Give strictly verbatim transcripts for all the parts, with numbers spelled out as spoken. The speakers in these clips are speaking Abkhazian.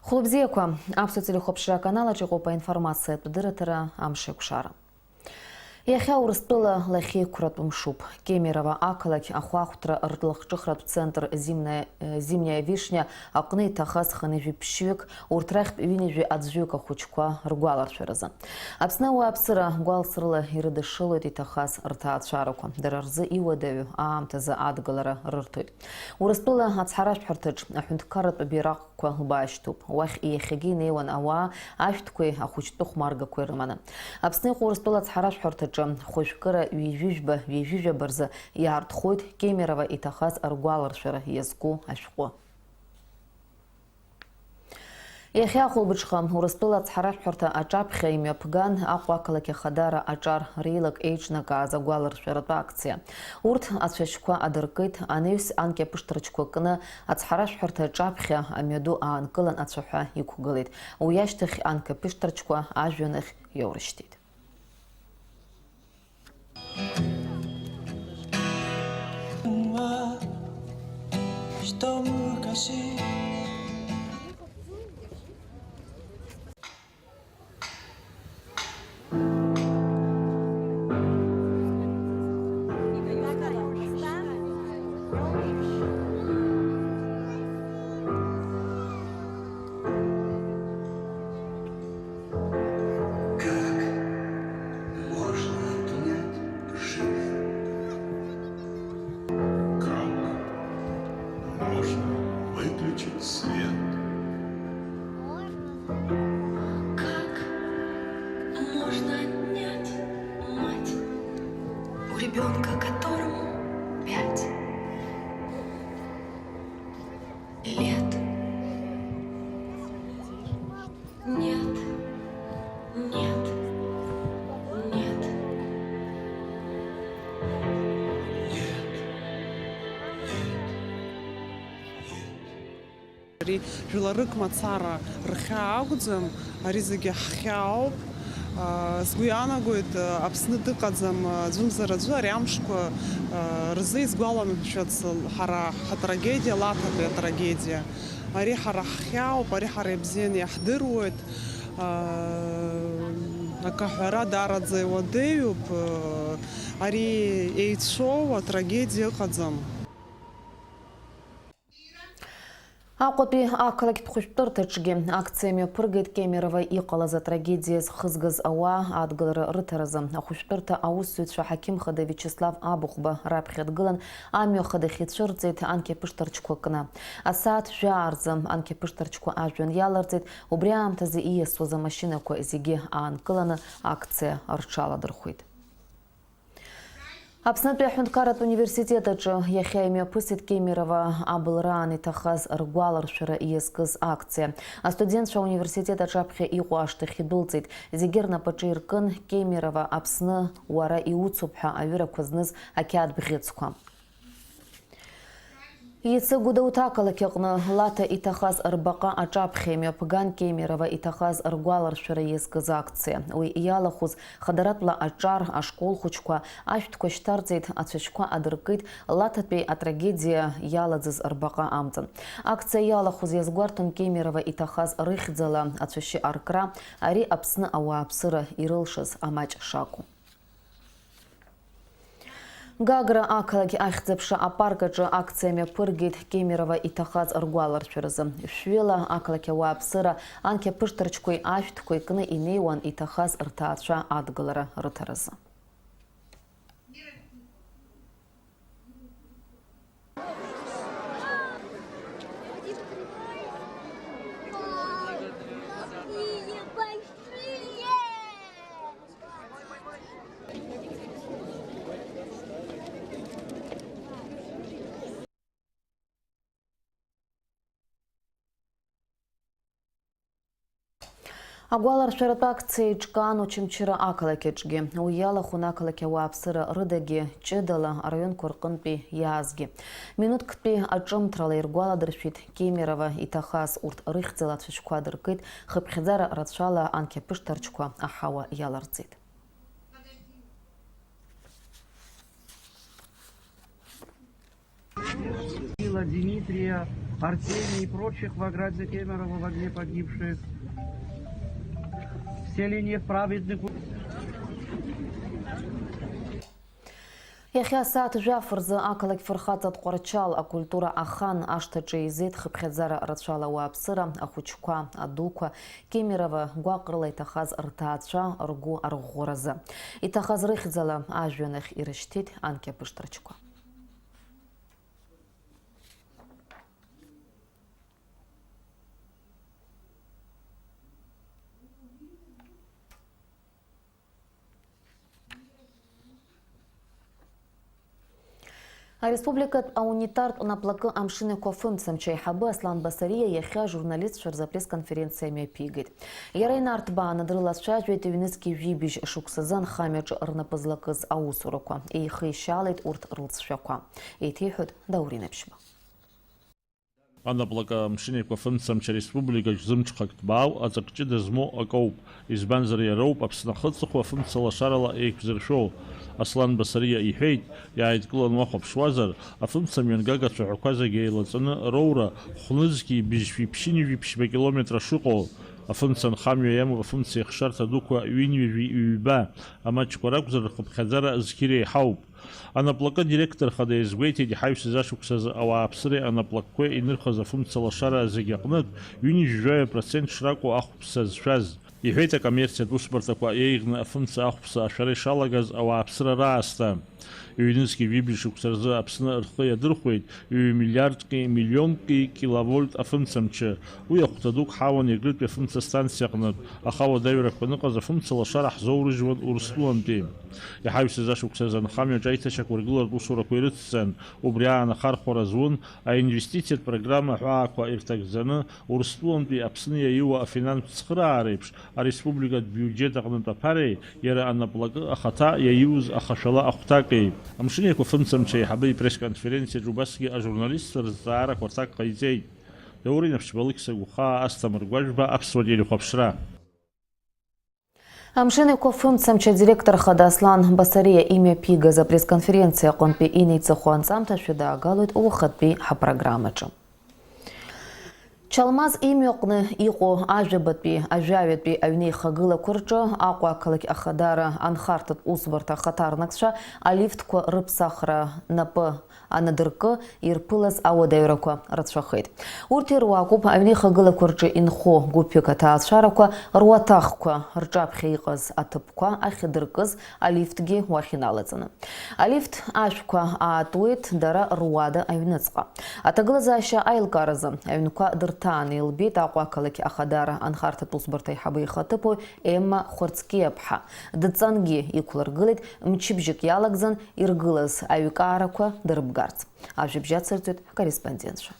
Хәлыбзиақәа, аԥсуа телехәаԥшра аканалаҿ иҟоуп аинформациатә дырраҭара Амшеикәшара. Иахьа Урыстәыла лахьеиқәратә мшуп. Кемерово ақалақь ахәаахәҭра рылахҿыхратә центр Зимная, э, Зимняя вишня аҟны иҭахаз хынҩажәи ԥшьҩык, урҭ рахьтә ҩынҩажәи аӡәҩык ахәыҷқәа ргәаларшәаразы. Аԥсны ауааԥсыра гәалсрыла ирыдышшылоит иҭахаз рҭаацәарақәа. Дара рзы иуадаҩу аамҭазы адгылара рырҭоит. Урыстәыла ацҳаражәҳәарҭаҿ аҳәынҭқарратә бираҟ қәа лбаашьҭуп. Уахь иахьагьы инеиуан ауаа ашәҭқәеи ахәыҷтәы хәмаргақәеи рыманы. Аԥсны иҟоу Урыстәыла ацҳаражәҳәарҭаҿы хәажәкыра ҩажәижәба, ҩажәижәаба рзы иаартхоит Кемерово иҭахаз ргәаларшәара иазку ашәҟәы. Иахьа ахәылбыҽха Урыстәыла ацҳаражәҳәарҭа аҿаԥхьа имҩаԥган Аҟәа ақалақь Ахадара аҿар реилак еиҿнакааз агәаларшәаратә акциа. Урҭ ацәашьқәа адыркит, анаҩс анкьа ԥышҭрачқәа кны, ацҳаражәҳәарҭа аҿаԥхьа амҩаду аанкылан, ацәаҳәа иқәгылеит. Уи ашьҭахь анкьа ԥышҭрачқәа ажәҩан ахь иоурышьҭит. Что мы косим? Как можно отнять жизнь? Как можно выключить свет? Как можно отнять мать у ребёнка, которому пять лет? Нет, нет, нет. Нет, нет, нет. Ари жәларык мацара рхьаа акәӡам, ари зегьы ҳхьаауп. Сгәы иаанагоит, Аԥсны дыҟаӡам аӡәымзар аӡәы ари амшқәа рзы, исгәаламшәац ҳара ҳатрагедиа, Лаҭатәи атрагедиа. Ари ҳара ҳхьаауп, ари ҳара ибзианы иаҳдыруеит. Акы аҳәара даараӡа иуадаҩуп. Ари еицәоу атрагедиа ыҟаӡам. Аҟәатәи ақалақьтә хәышәтәырҭаҿгьы акциа мҩаԥыргеит Кемерово иҟалаз атрагедиа зхызгаз ауаа адгылара рыҭаразы. Ахәышәтәырҭа аусзуҩцәа аҳақьым хада Виачеслав Абыхәба раԥхьа дгылан, амҩа хадахь ицәырҵит анкьа ԥышҭарчқәа кны. Асааҭ жәаа рзы анкьа ԥышҭарчқәа ажәҩан иаларҵеит, убри аамҭазы ииасуаз амашьынақәа зегьы аанкыланы акциа рҽаладырхәит. Аԥснытәи аҳәынҭқарратә университет аҿы иахьа имҩаԥысит Кемерово абылраан иҭахаз ргәаларшәара иазкыз акциа. Астудентцәа ауниверситет аҿаԥхьа иҟоу ашҭахь идәылҵит. Зегьы рнапаҿы иркын Кемерово, Аԥсны, уара иуцуп ҳәа аҩырақәа зныз ақьаад бӷьыцқәа. Иацы Гәдоуҭа ақалақь аҟны Лаҭа иҭахаз рбаҟа аҿаԥхьа имҩаԥган Кемерово иҭахаз ргәаларшәара иазкыз акциа. Уи иалахәыз хадаратәла аҿар, ашкол хәыҷқәа ашәҭқәа шьҭарҵеит, ацәашьқәа адыркит, Лаҭатәи атрагедиа иалаӡыз рбаҟа амҵан. Акциа иалахәыз иазгәарҭон Кемерово иҭахаз рыхьӡала ацәашьы аркра, ари Аԥсны ауааԥсыра ирылшаз амаҷ шакәу. Гагра ақалақь ахьӡ-аԥша апарк аҿы акциа мҩаԥыргеит Кемерово иҭахаз ргәаларшәаразы. Шәҩыла ақалақь ауааԥсыра анкьа ԥышҭарчқәеи ашәҭқәеи кны инеиуан иҭахаз рҭаацәа адгылара рыҭаразы. Агәаларшәаратә акциа еиҿкаан Очамчыра ақалақь аҿгьы. Уи иалахәын ақалақь ауааԥсыра рыдагьы, ҷыдала араионқәа рҟынтәи иаазгьы. Минуҭктәи аҿымҭрала иргәаладыршәеит Кемерово иҭахаз, урҭ рыхьӡала ацәашьқәа адыркит, хыԥхьаӡара рацәала анкьа ԥышҭарчқәа аҳауа иаларҵеит. Сила Дмитрия Артемия и прочих в ограде Кемерово в огне погибших. Все ли не в праведных у- Иахьа асааҭ жәаф рзы ақалақь фырхаҵа Тҟәарчал акультура ахан ашҭаҿы еизеит хыԥхьаӡара рацәала ауааԥсыра, ахәыҷқәа, адуқәа, Кемерово гәаҟрыла иҭахаз рҭаацәа ргәы арӷәӷәаразы. Иҭахаз рыхьӡала ажәҩан ахь ирышьҭит анкьа пыштрачқәа. Ареспубликатә аунитартә наплакы амшын еиқәа фымцамч аиҳабы Аслан Басариа иахьа ажурналистцәа рзы апресс-конференциа мҩаԥигеит. Иара инарҭбааны дрылацәажәеит ҩнызқьи жәибжь шықәсазы анхамҩаҿы рнапы злакыз аусурақәа, еихишьаалеит урҭ рылҵшәақәа. Еиҭеиҳәоит Даур Инаԥшьба. Анаплакы амшын еиқәа фымцамч ареспубликаҿ зымҽхак ҭбаау аҵак ҷыда змоу акоуп, избанзар иароуп Аԥсны ахы аҵыхәа фымца лашарала еиқәзыршәо. Аслан Басариа иҳәеит, иааидкыланы уахәаԥшуазар, афымца мҩангага ацәаҳәақәа зегьы еилаҵаны роура хәнызқьи быжьшәи ԥшьынҩажәи ԥшьба километра шыҟоу, афымца нхамҩа иамоуп афымца еихшарҭа дуқәа ҩынҩажәи ҩба, амаҷқәа ракәзар рхыԥхьаӡара зқьи реиҳауп. Анаплакы адиректор хада иазгәеиҭеит, иҳаҩсыз ашықәсазы ауааԥсыреи анаплакқәеи инырхыз афымца лашара зегьы аҟнытә ҩынҩажәи жәаҩа процент шракәу ахәԥса зшәаз. Иҳәеит, акоммерциатә усбарҭақәа еиӷьны афымца ахәԥса ашәара ишалагаз ауааԥсыра раасҭа. Ҩнызқьи жәибжь шықәса рзы Аԥсны рхы иадырхәеит ҩ-миллиардки миллионки киловольт афымцамчы. Уи ахәҭа дук ҳауан Егрытәи афымца станциа аҟнытә, аха ауадаҩрақәа аныҟаз афымца лашара ҳзоурыжьуан Урыстәылантәи. Иҳаҩсыз ашықәсазы анхамҩаҿ аиҭашьақәыргылартә усурақәа ирыцҵан, убри аан ахархәара зун аинвестициатә программа аҳәаақәа ирҭагӡаны, Урыстәылантәи Аԥсны иаиуа афинанстә цхыраара еиԥш, ареспубликатә биуџьет аҟнытә аԥареи иара анаплакы ахаҭа иаиуз ахашәала ахәҭаки. Амшын еиқәа фымцамч аиҳабы ипресс-конференциаҿы убасгьы ажурналистцәа рызҵаарақәа рҭак ҟаиҵеит. Даур Инаԥшьба, Алықьса Гәхаа, Асҭамыр Гәажәба, Аԥсуа телехәаԥшра. Амшын еиқәа фымцамч адиректор хада Аслан Басариа имҩаԥигаз апресс-конференциа аҟынтәи инеиҵыху анҵамҭа шәыдаагалоит уахатәи ҳапрограммаҿы. Чалмаз имҩаҟны иҟоу ажәабатәи, ажәаҩатәи аҩнеихагылақәа рҿы Аҟәа ақалақь Ахадара анхарҭатә усбарҭа ахаҭарнакцәа алифтқәа рыԥсахра напы анадыркы, ирԥылаз ауадаҩрақәа рацәахеит. Урҭ ируакуп аҩнеихагылақәа рҿы инхо гәыԥҩык аҭаацәарақәа руаҭахқәа, рҿаԥхьа иҟаз аҭыԥқәа ахьадыркыз алифтгьы уахь иналаҵаны. Алифт ашәқәа аатуеит дара руада аҩныҵҟа. Аҭагылазаашьа аилкааразы аҩнқәа дырҭааны илбеит Аҟәа ақалақь Ахадара анхарҭатә усбарҭа аиҳабы ихаҭыԥуаҩ Емма Хәарцкиаԥҳа. Дҵангьы иқәлыргылеит, мчыбжьык иалагӡан иргылаз аҩкаарақәа дырбгарц. Ажәабжь ацырҵоит ҳкорреспондентцәа.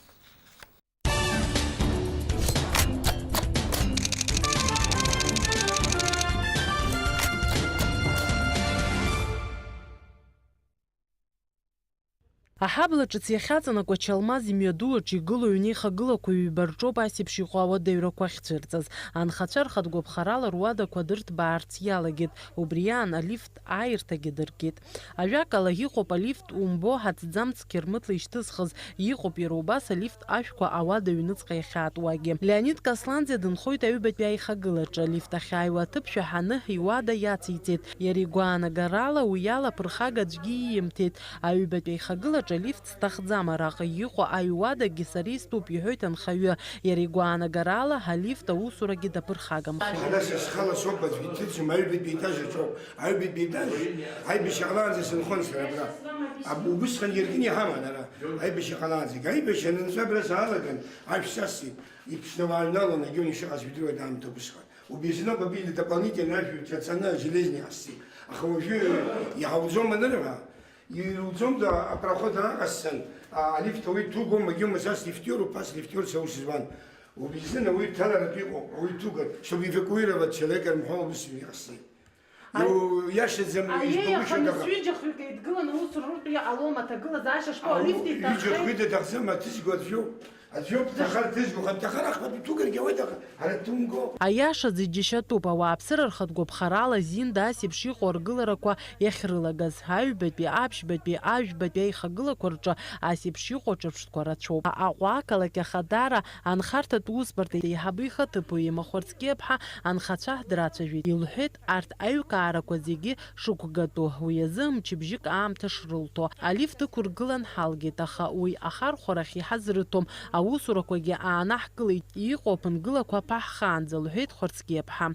Аҳабла ҿыц иахьаҵанакуа Чалмаз имҩаду аҿы игылоу ҩнеихагылақәа ҩба рҿоуп ас еиԥш иҟоу ауадаҩрақәа ахьцәырҵыз. Анхацәа рхатә гәаԥхарала руадақәа дырҭбаарц иалагеит. Убри аан алифт ааирҭагьы дыркит. Ажәакала, иҟоуп алифт умбо, аҭӡамц қьырмытла ишьҭызхыз, иҟоуп иара убас алифт ашәқәа ауада аҩныҵҟа иахьаатуагьы. Леонид Касланӡиа дынхоит аҩбатәи аихагылаҿы. Алифт ахьааиуа аҭыԥ шәаҳаны иуада иациҵеит. Иара игәаанагарала уи ала аԥырхага аӡәгьы иимҭеит. Аҩбатәи аихагылаҿы алифт сҭахӡам, араҟа иҟоу аҩуадагьы сара истәуп, иҳәоит анхаҩы. Иара игәаанагарала, алифт аусурагьы даԥырхагамхеит. Ара са схала соуп, аӡәгьы дҭыҵӡом, аҩбатәи етаж аҿоуп. Аҩбатәи етаж, аибашьра ҟалаанӡа сынхон сара абра. Аб-, убысҟан иаркны иҳаман ара, аибашьра ҟалаанӡагь. Аибашьра анынҵәа абра саалаган, ашә сасит, иԥшны уааҩналон, егьаҩны ишыҟаз жәдыруеит аамҭа убысҟан. Убри азын ауп абри дополнительно ашә ҿаҵаны Железни ҟасҵеит. Аха уажәы иҳауӡом анырҳәа, ируӡом, да, апароход аҟасҵан, а, алифт ауаҩы дҭугом, егьаумаҵ ас лифтиоруп, ас лифтиорс аус зуан. Убри азын ауаҩы дҭаларатәы иҟоуп, ауаҩы дҭугар, чтобы эвакуировать человека рымҳәо аус ҩны иҟасҵеит. Ай-, иу-, иашаӡам, аиеи, избаугәышьоит, аха нас аха ҩыџьа хҩык еидгыланы аус руртә иҟалом, аҭагылазаашьа шԥа, Ау, алифт ҩыџьа иҭаххеит. Хҩыда аҭахӡам, аҭыҵгәа аӡәоуп. Аӡәоуп, ҭахар дызгәаха, ҭахар ахԥатәи ҭугаргьы ауеит, аха ара дҭумго. Аиашазы иџьашьатәуп, ауааԥсыра рхатә гәаԥхарала зинда ас еиԥш иҟоу аргыларақәа иахьрылагаз. Аҩбатәи, аԥшьбатәи, ажәбатәи аихагылақәа рҿы ас еиԥш иҟоу аҿырԥштәқәа рацәоуп. Аҟәа ақалақь ахадара анхарҭатә усбарҭа еиҳабы ихаҭыԥуаҩ Махәарцкиаԥҳа анхацәа драцәажәеит, илҳәеит, арҭ аҩкаарақәа зегьы шықәгатәу, уи азы мчыбжьык аамҭа шрылҭо. Алифт ықәыргылан ҳалгеит, аха уи ахархәарахь иҳазрыҭом, аусурақәагьы аанаҳкылеит, иҟоу аԥынгылақәа ԥаҳхаанӡа, лҳәеит Хәарцкиаԥҳа.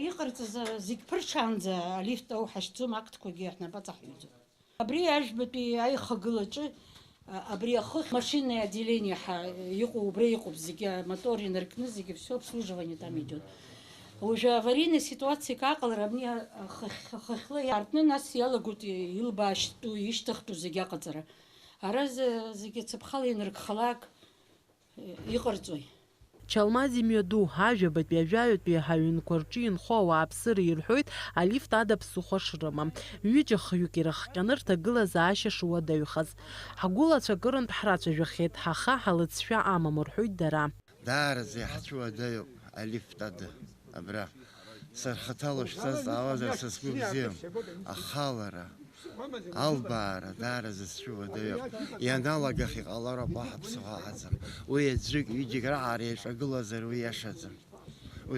Иҟарҵаз зегь ԥырҽаанӡа алифт ауҳашьҭӡом, актқәагьы ҳнапы аҵаҳҩӡом. Абри ажәбатәи аихагылаҿы, а, абри ахыхь машинное отделение ҳа-, иҟоу, убра иҟоуп зегьы, амотор инаркны зегьы, всё обслуживание там идёт. Уажәы аварийный ситуациак аҟалара абни ахыхь-, ахыхьла иаартны, нас иалагоит илбаашьтәу, ишьҭахьтәу зегьы аҟаҵара. Ара зы-, зегьы цаԥхала инаркхалак, иҟарҵои? Чалмаз имҩаду, ажәабатәи, ажәаҩатәи аҩнқәа рҿы инхо ауааԥсыра ирҳәоит алифт ада ԥсыхәа шрымам. Ҩыџьа-хҩык ирыхҟьаны рҭагылазаашьа шуадаҩхаз. Ҳгәылацәа акырынтә ҳрацәажәахьеит, ҳаха ҳалыҵшәа амам, рҳәоит дара. Даараӡа иаҳцәуадаҩуп алифт ада абра. Сара хаҭала шәсазҵаауазар, са сгәы бзиам. Ахалара, албаара даараӡа сцәуадаҩуп. Ианалагах иҟалароуп, уаҳа ԥсыхәа ҳаӡам. Уи аӡәык, ҩыџьак раҟара еиҿагылазар, уи иашаӡам.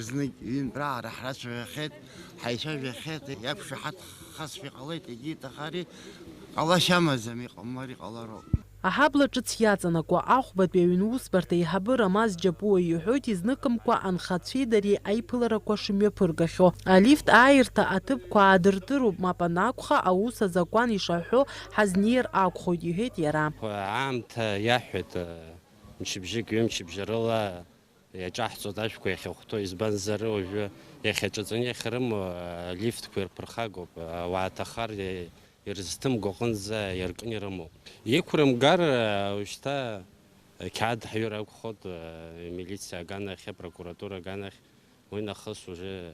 Знык ҩынтә раҟара ҳрацәажәахьеит, ҳаицәажәахьеит, иақәшаҳаҭхазшәа иҟалеит, егьи иҭахари, ҟалашьа амаӡам, иҟамлар иҟалароуп. Аҳабла ҿыц иаҵанакуа ахәбатәи аҩны усбарҭа аиҳабы Рамаз Џьапуа иҳәоит, изныкымкәа анхацәеи дареи аиԥыларақәа шымҩаԥыргахьоу. Алифт ааирҭа аҭыԥқәа аадырдыруп, мап анакәха, аус азакәан ишаҳәо ҳазнеир акәхоит, иҳәеит иара. Аамҭа иаҳәеит, мчыбжьык, ҩымчыбжьа рыла иаҿаҳҵоит ажәқәа иахьахәҭоу, избанзар, уажәы иахьаҿаҵаны иахьрымоу алифтқәа ирԥырхагоуп, ауаа ҭахар ирызҭымго аҟынӡа иаркны ирымоуп. Иқәрымгар, уажәшьҭа қьаад ҳҩыр акәхоит, амилициа аганахь, апрокуратура аганахь, уи нахыс уже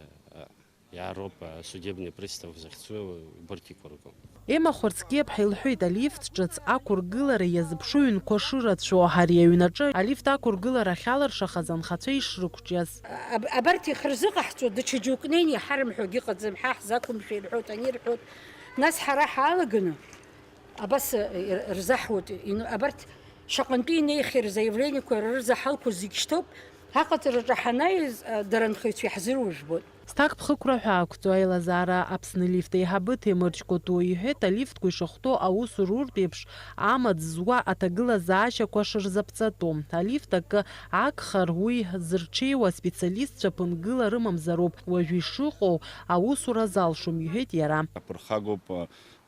иаароуп асудебный пристав захьӡу, убырҭ иқәырго. Ема Хәарцкиаԥҳа илҳәеит, алифт ҿыц ақәыргылара иазыԥшу ҩнқәа шырацәоу, ари аҩнаҿы алифт ақәыргылара ахьалыршахаз анхацәа ишрықәҿиаз. Аб-, абарҭ ихырзыҟаҳҵо даҽа џьоукы неины иҳарымҳәогьы ыҟаӡам, ҳа ҳзақәымшәа ирҳәоит, ани рҳәоит. Нас ҳара ҳаалаганы абас, э, рзаҳуеит, ин-, абарҭ шаҟантәы инеихьеи рзаявлениеқәа рырзаҳалқәоу зегь шьҭоуп, аҟаҵараҿы ҳанаиз, э, дара анхаҩцәа иаҳзыружәбоит. Зҭакԥхықәра ҳәа ақәҵоу аилазаара Аԥсны лифт еиҳабы Ҭемыр Ҷкәытуа иҳәеит, алифтқәа ишахәҭоу аусуруртә еиԥш амаҵ зуа аҭагылазаашьақәа шырзаԥҵатәу. Алифт акы агхар, уи зырҽеиуа аспециалистцәа ԥынгыла рымамзароуп, уажә ишыҟоу аусура залшом, иҳәеит иара. Аԥырхагоуп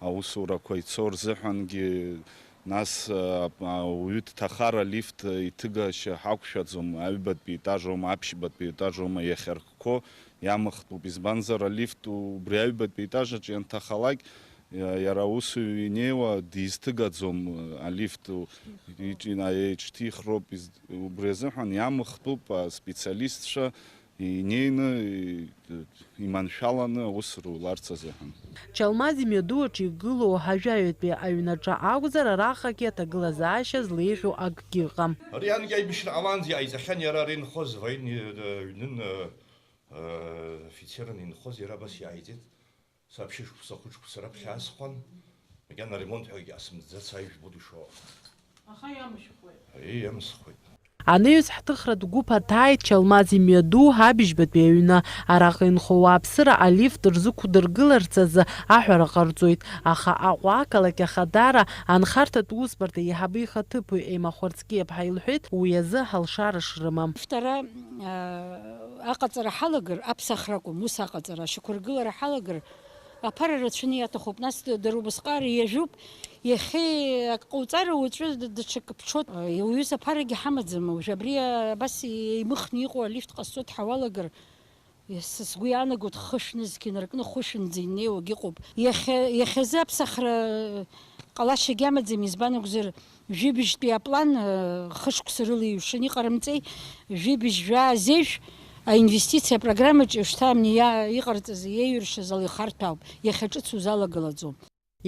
аусурақәа ицо рзыҳәангьы, нас, а, ауаҩы дҭахар алифт иҭыгашьа ҳақәшәаӡом, аҩбатәи етажоума, аԥшьбатәи етажоума иахьаркқәо иамыхтәуп, избанзар алифт убри аҩбатәи етажаҿ ианҭахалак, иа-, иара аусуҩы инеиуа дизҭыгаӡом, алифт иҿ-, ина-, еиҿҭихроуп, из-, убри азыҳәан иамыхтәуп аспециалистцәа инеины, и-, иманшәаланы аус руларц азыҳәан. Чалмаз имҩаду аҿы игылоу ҳажәаҩатәи аҩнаҿы акәзар, арахагьы аҭагылазаашьа злеиӷьу акгьы ыҟам. Ари анкьа аибашьра ҟалаанӡа иҟаиҵахьан иара ара инхоз военный, э, ҩнын, э, э, офицерын инхоз, иара абас иааиҵеит. Саԥшьышықәса, хәышықәса раԥхьа аасхәан, макьана аремонт ҳәагьы ҟасымҵӡац, аиԥш будушо. Аха иамышәхуеит. Аиеи, иамысхуеит. Анаҩс ҳҭыхратә гәыԥ аҭааит Чалмаз имҩаду ҳабыжьбатәи аҩны. Араҟа инхо ауааԥсыра алифт рзықәдыргыларц азы аҳәара ҟарҵоит, аха Аҟәа ақалақь ахадара анхарҭатә усбарҭа еиҳабы ихаҭыԥуаҩ Ема Хәарцкиаԥҳа илҳәеит, уи азы ҳалшара шрымам. Ифтара, а, аҟаҵара ҳалагар, аԥсахра акәым, ус аҟаҵара, ашьақәыргылара ҳалагар, аԥара рацәаны иаҭахуп, нас д-, дара убасҟак иажәуп, иахьа ак ҟауҵар, уаҵәы д-, даҽак ԥҽуеит. Иуҩыз аԥарагьы ҳамаӡам, уажә абри абас еимыхны иҟоу алифт ҟасҵоит ҳәа уалагар, са сгәы иаанагоит, хышә нызқь инаркны хәышәынӡа инеиуагь ыҟоуп. Иахьа, иахьазы аԥсахра ҟалашьагьы амаӡам, избан акәзар, Жәибжьтәи аплан, э, хышықәса рыла иҩшаны иҟарымҵеи, жәибжь жәаа зежә аинвестициа апрограммаҿы шьҭа амни иа-, иҟарҵаз, иеиҩыршаз ала ихарҭәаауп, иахьа ҿыц узалагылаӡом.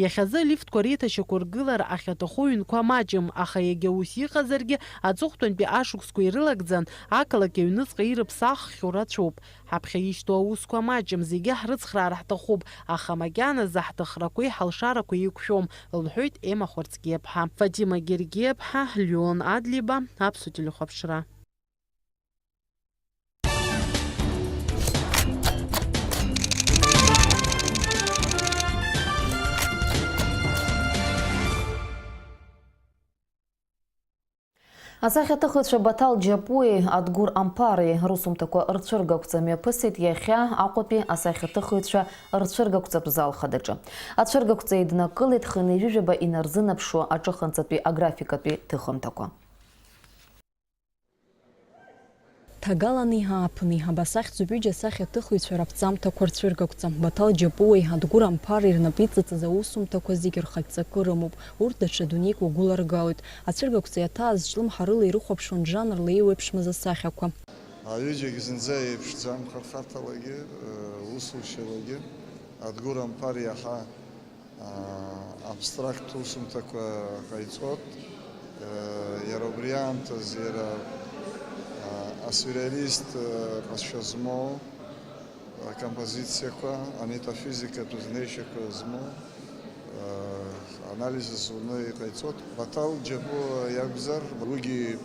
Иахьазы алифтқәа реиҭашьақәыргылара ахьаҭаху ҩнқәа маҷым, аха иагьа ус иҟазаргьы, аҵыхәтәантәи ашықәсқәа ирылагӡан, ақалақь аҩныҵҟа ирыԥсаххьоу рацәоуп. Ҳаԥхьа ишьҭоу аусқәа маҷым, зегьы ҳрыцхраар ҳҭахуп, аха макьаназы ҳҭахрақәеи ҳалшарақәеи еиқәшәом, лҳәоит Ема Хәарцкиаԥҳа. Фатима Гергиаԥҳа, Леон Адлиба, Аԥсуа телехәаԥшра. Асахьаҭыхыҩцәа Баҭал Џьапуеи Адгәыр Амԥари русумҭақәа рцәыргақәҵа мҩаԥысит иахьа Аҟәатәи асахьаҭыхыҩцәа рцәыргақәҵатә зал хадаҿы. Ацәыргақәҵа еиднакылеит хынҩажәижәаба инарзынаԥшуа аҿыханҵатәи аграфикатәи ҭыхымҭақәа. Ҭагалани ааԥыни, абас ахьӡуп ҩыџьа асахьаҭыхыҩцәа раԥҵамҭақәа рцәыргақәҵа. Баҭал Џьапуеи Адгәыр Амԥари рнапы иҵыҵыз аусумҭақәа зегьы рхатә ҵакы рымоуп, урҭ даҽа дунеик уагәыларгалоит. Ацәыргақәҵа иаҭааз ҿлымҳарыла ирыхәаԥшуан жанрла еиуеиԥшмыз асахьақәа. Аҩыџьагь зынӡа еиԥшӡам хырхарҭалагьы, усушьалагьы. Адгәыр Амԥар иаҳа абстракттә усумҭақәа ҟаиҵоит. Иара убри аамҭаз иара асюрреалист ҟазшьа змоу акомпозициақәа, аметафизикатә знеишьақәа змоу анализ зуны иҟаиҵоит. Баҭал Џьапуа иакәзар, уигьы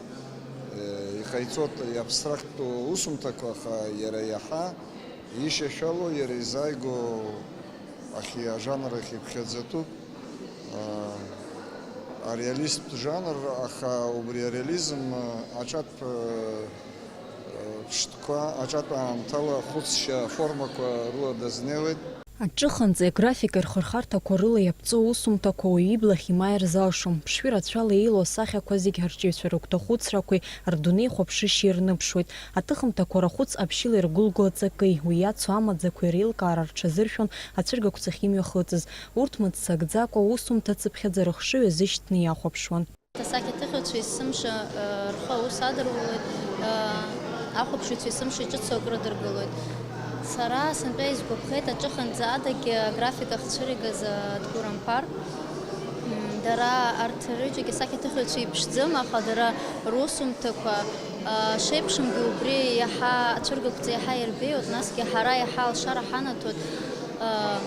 иҟаиҵоит иабстракттәу усумҭақәа, аха иара иаҳа ишьашәало, иара изааигәоу ахьи ажанр ахь иԥхьаӡатәуп, аа, ареалисттә жанр, аха убри ареализм, аа, аҿатә, аа, ԥштәқәа, аҿатә аамҭала ахәыцшьа аформақәа рыла дазнеиуеит. Аҿыханҵеи аграфикеи рхырхарҭақәа рыла иаԥҵоу усумҭақәа уаҩы иблахь имааир залшом. Ԥшшәы рацәала еилоу асахьақәа зегь арҿиаҩцәа рыгәҭахәыцрақәеи рдунеихәаԥшышьеи рныԥшуеит. Аҭыхымҭақәа рахәыц аԥшьыла иргәылгоу аҵакеи, уи иацу амаӡақәеи реилкаара рҽазыршәон ацәыргақәҵахь имҩахыҵыз. Урҭ мыццакӡакәа, усумҭацыԥхьаӡа рыхшыҩ азышьҭны иахәаԥшуан. Асахьаҭыхыҩцәа есымша, э, рхы аус адырулоит, э, ахәаԥшыҩцәа есымша иҿыцу акрыдыргылоит. Сара сынтәа исгәаԥхеит аҿыханҵа адагьы аграфика ахьцәыригаз, э, Адгәыр Амԥар. М, дара арҭ рҩыџьагьы асахьаҭыхыҩцәа иԥшӡам, аха дара русумҭақәа, а, шеиԥшымгьы убри иаҳа ацәыргақәҵа иаҳа ирбеиоит, насгьы ҳара иаҳа алшара ҳанаҭоит, а,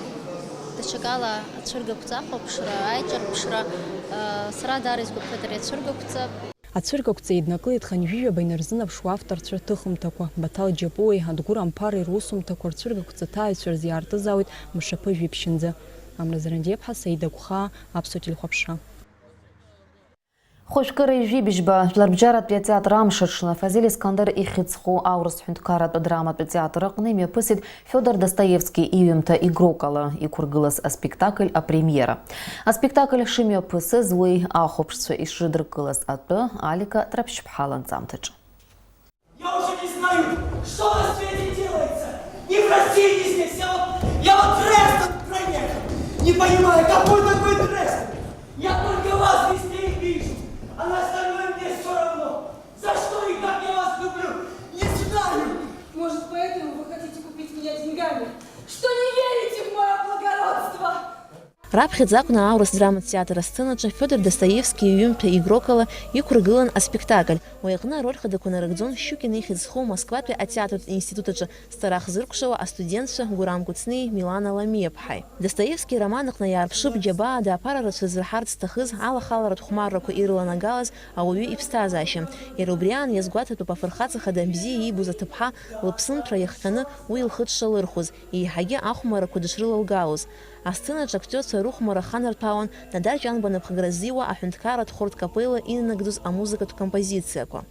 даҽакала ацәыргақәҵа ахәаԥшра, аиҿырԥшра, а, сара даара исгәаԥхеит ари ацәыргақәҵа. Ацәыргақәҵа еиднакылеит хынҩажәижәаба инарзынаԥшуа авторцәа рҭыхымҭақәа. Баҭал Џьапуеи Адгәыр Амԥари русумҭақәа рцәыргақәҵа ҭааҩцәа рзиаартызаауеит мшаԥыжәи ԥшьынӡа. Амра Зарандиаԥҳа, Саида Гәхаа, Аԥсуа телехәаԥшра. Хәажәкыра ижәибжьба жәларбжьаратәи атеатр амш аҽны Фазиль Искандер ихьӡ зху аурыс ҳәынҭқарратә драматә театр аҟны имҩаԥысит Фиодор Достоевски иҩымҭа Игрокала иқәыргылаз аспектакль апремиера. Аспектакль шымҩаԥысыз, уи ахәаԥшцәа ишрыдыркылаз атәы Алика Траԥшьԥҳа ланҵамҭаҿы. Я уже не знаю, что на свете делается. Ни в России, ни здесь. Я вот, я вот Дрезден проехал. Не понимаю, какой такой Дрезден? Я только вас везде и вижу. А на остальное мне всё равно. За что и как я вас люблю, не знаю. Может, поэтому вы хотите купить меня деньгами, что не верите в моё благородство? Раԥхьаӡа акәны аурыс драматә театр асценаҿы Фиодор Достоевски иҩымҭа Игрокала иқәыргылан аспектакль. Уи аҟны ароль хадақәа нарыгӡон Щукин ихьӡ зху Москватәи атеатртә институт аҿы зҵара ахзыркәшауа астудентцәа Гурам Кәыҵниеи Милана Ламиаԥҳаи. Достоевски ироман аҟны иаарԥшып џьабаада аԥара рацәа зырҳарц зҭахыз алахаларатә хәмаррақәа ирыланагалаз ауаҩы иԥсҭазаашьа. Иара убри аан иазгәаҭатәуп афырхаҵа хада бзиа иибоз аҭыԥҳа лыԥсымҭәра иахҟьаны уи лхы дшалырхәыз, еиҳагьы ахәмаррақәа дышрылалгалоз. Асценаҿы актиорцәа рыхәмарра аханарҭәаауан Надар Ҷанба напхгара ззиуа аҳәынҭқарратә хәырҭ капелла инанагӡоз амузыкатә композициақәа.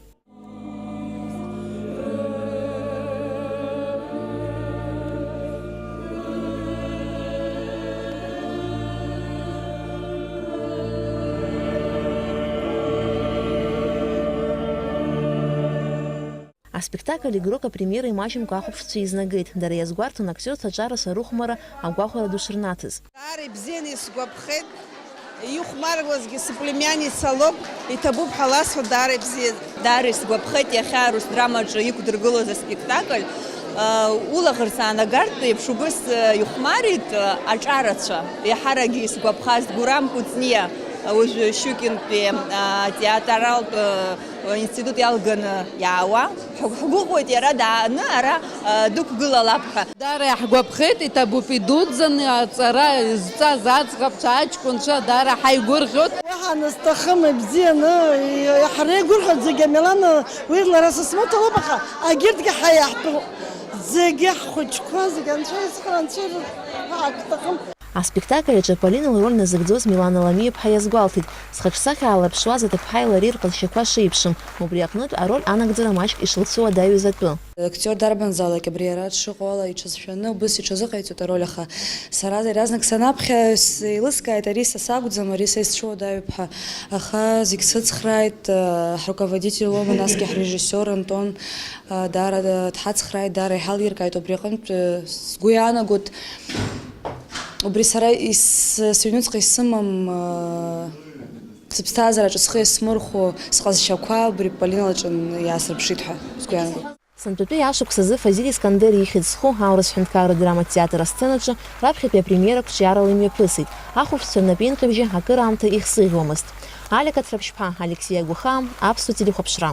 Аспектакль Игрок апремиера имаҷымкәа ахәаԥшцәа изнагеит. Дара иазгәарҭон актиорцәа аҿарацәа рыхәмарра агәахәара ду шырнаҭаз. Даара ибзианы исгәаԥхеит. Ихәмаруазгьы сыплемианица лоуп, иҭабуп ҳәа ласҳәо даара ибзиан. Даара исгәаԥхеит иахьа арус драмаҿы иқәдыргылоз аспектакль. Улаӷырӡ аанагартә еиԥш убыс ихәмарит аҿарацәа. Еиҳаракгьы исгәаԥхаз Гурам Кәыҵниа, уажәы Щукинтәи атеатралтә институт иалганы иаауа. Ҳгәыӷуеит иара дааны ара дықәгылалап ҳәа. Даара иаҳгәаԥхеит, иҭабуп идуӡӡаны аҵара зҵаз аӡӷабцәа, аҷкәынцәа даара ҳаигәырӷьоит. Уаҳа анысҭахым, ибзианы, иҳареигәырӷьоит зегьы, Милана, уи лара сысмоҭалоуп, аха агьырҭгьы ҳаиаҳтәу зегьы ҳхәыҷқәа зегьы анцәа ицхраа, анцәа ҳәа акәҭахым. Аспектакль аҿы Полина лроль назыгӡоз Милана Ламиаԥҳа иазгәалҭеит, зхаҿсахьа аалырԥшуаз аҭыԥҳаи лареи рҟазшьақәа шеиԥшым, убри аҟнытә ароль анагӡара маҷк ишлыцу адаҩыз атәы. Актиор дарбанзаалак абри ара дшыҟоу ала иҽазшәаны убыс иҽазыҟаиҵоит ароль, аха сара иаразнак санаԥхьа с-, еилыскааит, ари са сакәӡам, ари са исцәуадаҩуп ҳәа. Аха зегь сыцхрааит, э, ҳруководитель Лома, насгьы ҳрежиссиор Антон, э, даара, э, дҳацхрааит, даара иҳалиркааит, убри аҟынтә, э, сгәы иаанагоит, убри сара ис-, сыҩнуҵҟа исымам, э, сыԥсҭазаараҿы схы иасмырхәо сҟазшьақәа убри Полина лҿы иаасырԥшит ҳәа сгәы иаанагоит. Сынтәатәи ашықәсазы Фазиль Искандер ихьӡ зху аурыс ҳәынҭқарратә драматә театр асценаҿы раԥхьатәи апремиера қәҿиарала имҩаԥысит. Ахәаԥшцәа рнапеинҟьабжьы акыраамҭа ихсыӷьуамызт. Алика Ҭраԥшьԥҳа, Алексеи Агәахаа, Аԥсуа телехәаԥшра.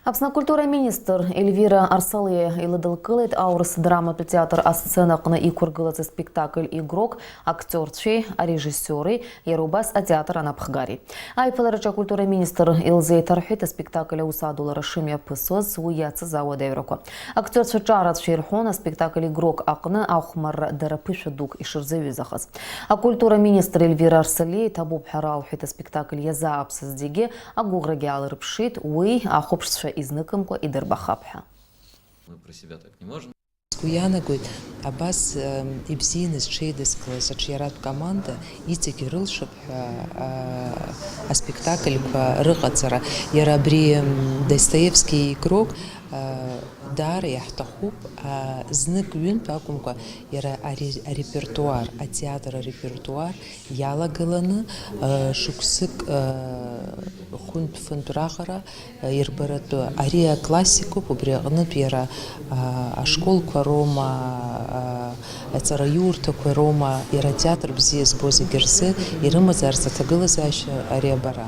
Аԥсны акультура аминистр Ельвира Арсалиа илыдылкылеит аурыс драматә театр асценаҟны иқәыргылаз аспектакль Игрок актиорцәеи арежиссиори, иара убас атеатр анапхгари. Аиԥылараҿы акультура аминистр илзеиҭарҳәеит аспектакль аус адулара шымҩаԥысуаз уи иацыз ауадаҩрақәа. Актиорцәа ҿарацәа ирҳәон аспектакль Игрок аҟны ахәмарра дара ԥышәа дук ишырзаҩызахаз. Акультура аминистр Ельвира Арсалиа иҭабуп ҳәа ралҳәеит аспектакль иазааԥсаз зегьы, агәыӷрагьы аалырԥшит, уи ахәаԥшцәа изныкымкәа идырбахап ҳәа. Мы про себя так не можем. Сгәы иаанагоит, абас, ем, ибзианы зҽеидызкылаз аҿиаратә команда иҵегь ирылшап ҳәа, а, аспектакльқәа рыҟаҵара. Иара абри, ем, Достоевски Игрок, а, даара иаҳҭахуп, а, знык-ҩынтә акәымкәа, иара аре-, арепертуар, атеатр арепертуар иалагаланы, а, шықәсык, а, хәынтә-фынтә раҟара, а, ирбаратәы. Ари аклассикуп, убри аҟнытә иара, а, ашколқәа роума, а, аҵараиурҭақәа роума, иара атеатр бзиа збо зегьы рзы ирымазаарц аҭагылазаашьа ари абара.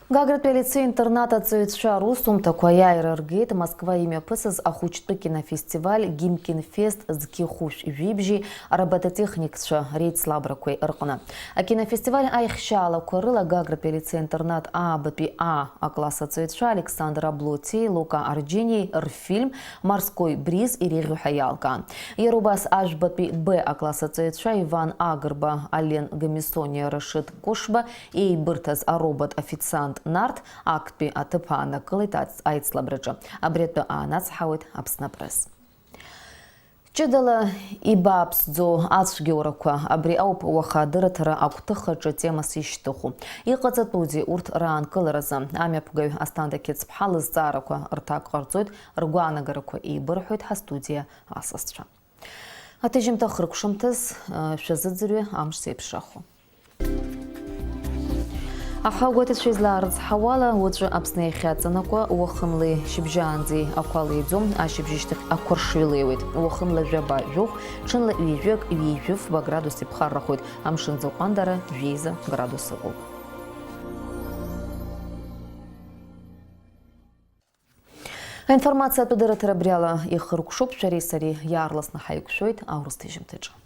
Гагратәи алицеи-интернат аҵаҩцәа русумҭақәа аиааира ргеит Москва имҩаԥысыз ахәыҷтәы кинофестиваль Гимкинфест зқьи хәышә жәибжьи аробототехникцәа реицлабрақәеи рҟны. Акинофестиваль аихшьаалақәа рыла Гагратәи алицеи-интернат аабатәи А акласс аҵаҩцәа Александр Аблотиеи Лука Арџьениеи рфильм Морской бриз иреиӷьу ҳәа иалкаан. Иара убас ажәбатәи Б акласс аҵаҩцәа Иван Агрба, Ален Гамисониа, Рашид Кәышба еибырҭаз аробот-официант Нарҭ актәи аҭыԥ аанакылеит ац-, аицлабраҿы. Абри атәы аанацҳауеит Аԥсны апресс. Ҷыдала ибааԥсӡоу ацәгьоурақәа, абри ауп уаха адырраҭара агәҭыхаҿы темас ишьҭыху. Иҟаҵатәузеи урҭ раанкыларазы? Амҩаԥгаҩ Асҭанда Қьыцԥҳа лызҵаарақәа рҭак ҟарҵоит, ргәаанагарақәа еибырҳәоит ҳастудиа асасцәа. Аҭыжьымҭа хыркәшамҭаз, э, шәазыӡырҩы амш зеиԥшрахо. Аҳауагәаҭацәа излаарыцҳауала, уаҵәы Аԥсны иахьаҵанакуа, уахынлеи шьыбжьаанӡеи ақәа леиӡом, ашьыбжьышьҭахь ақәа ршҩы леиуеит. Уахынла жәаба, жәохә, ҽынла ҩажәак, ҩажәи фба градус иԥхаррахоит, амшын ӡы ҟәандара жәеиза градус ыҟоуп. Аинформациатә дырраҭара абриала ихыркәшоуп, шәареи сареи иаарласны ҳаиқәшәоит аурыс ҭыжьымҭаҿы.